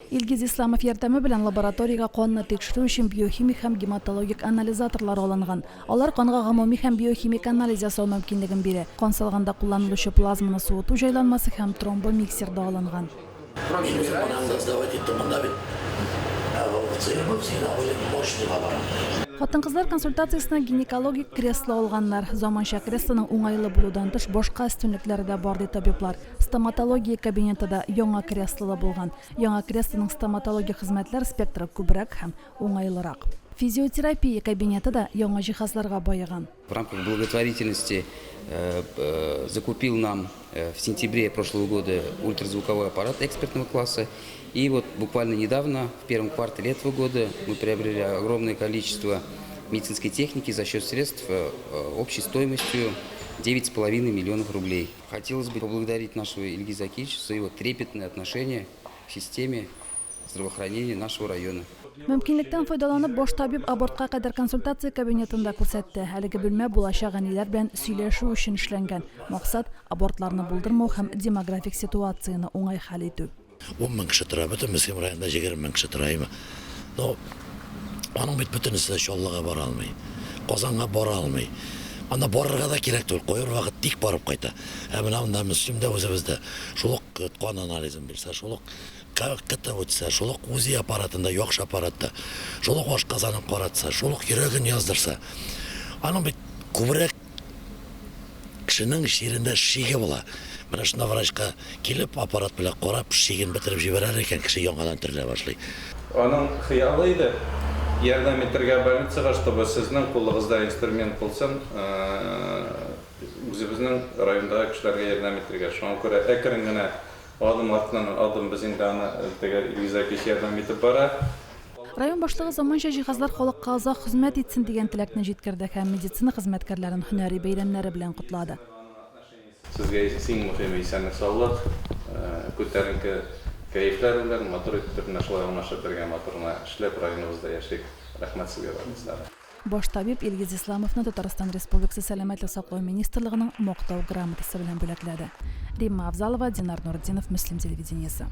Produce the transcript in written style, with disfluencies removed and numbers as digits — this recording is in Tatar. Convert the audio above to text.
Илгиз Исламов ярдәме белән лабораториягә канны тикшерү өчен биохимик һәм гематологик анализаторлар алынган. Алар канга гомуми һәм биохимик анализ ясау мөмкинлеген бирә. Кан салганда кулланылучы плазманы суыту җайланмасы һәм тромбомиксер да алынган. Мин үзем моны сдавать иттем, монда бит мы всегда были мощный лаборант. Хатын-кызлар консультациясенә гинекологик кресло алганнар. Заманча креслоның уңайлы булудан тыш башка өстенлекләре дә бар, ди табиблар. Стоматология кабинеты да яңа креслолы булган. Яңа креслоның стоматологик хезмәтләр спектры күбрәк һәм уңайлырак. Физиотерапия кабинеты да яңа җиһазларга баеган. В рамках благотворительности закупил нам в сентябре прошлого года ультразвуковой аппарат экспертного класса. И вот буквально недавно, в первом квартале этого года, мы приобрели огромное количество медицинской техники за счет средств общей стоимостью 9,5 миллионов рублей. Хотелось бы поблагодарить нашего Ильгиза Акича за его трепетное отношение к системе здравоохранения нашего района. Мөмкинлектән файдаланып, баш табиб абортка кадәр консультация кабинетын да күрсәтте. Әлеге бүлмә булачак әниләр белән сөйләшү өчен эшләнгән. Максат, абортларны булдырмау һәм демографик ситуацияне уңай хәл итү. 10 мең кеше тора, бөтен Мөслим районында 20 мең кеше тора, әйме. Но аның бит бөтенесе дә Чаллыга бара алмый, Казанга бара алмый. Анда барырга да кирәк түгел, кайбер вакыт тик барып кайта. Ә менә монда Мөслимдә үзебездә шул ук кан анализын бирсә, шул ук КТ үтсә, шул ук УЗИ аппаратында, яхшы аппаратта, шул ук ашказанын каратса, шул ук йөрәген яздырса, аның бит күбрәк кешенең чирендә шиге була. Менә шунда врачка килеп, аппарат белән карап, шиген бетереп җибәрәләр икән, кеше яңадан терелә башлый. Аның хыялы иде, ярдәм итәргә больницага, чтобы сезнең кулыгызда инструмент булсын, үзебезнең райондагы кешеләргә ярдәм итәргә. Шуңа күрә әкрен генә, адым артыннан адым без инде аны теге Илгиз Акич ярдәм итеп бара. Район башлыгы заманча җиһазлар халыкка озак хезмәт итсен дигән теләкне җиткерде һәм медицина хезмәткәрләрен һөнәри бәйрәмнәре белән котлады. Сезгә иң мөһиме исәнлек-саулык, күтәренке кәефләр белән, матур итеп менә шулай аңлашып бергә матур гына эшләп районыбызда яшик. Рәхмәт сезгә барыгызга да. Баш табиб Илгиз Исламовны Татарстан Республикасы Сәламәтлек саклау министрлыгының Мактау грамотасы белән бүләкләде. Римма Авзалова, Динар Нуретдинов, Мөслим телевидениесе.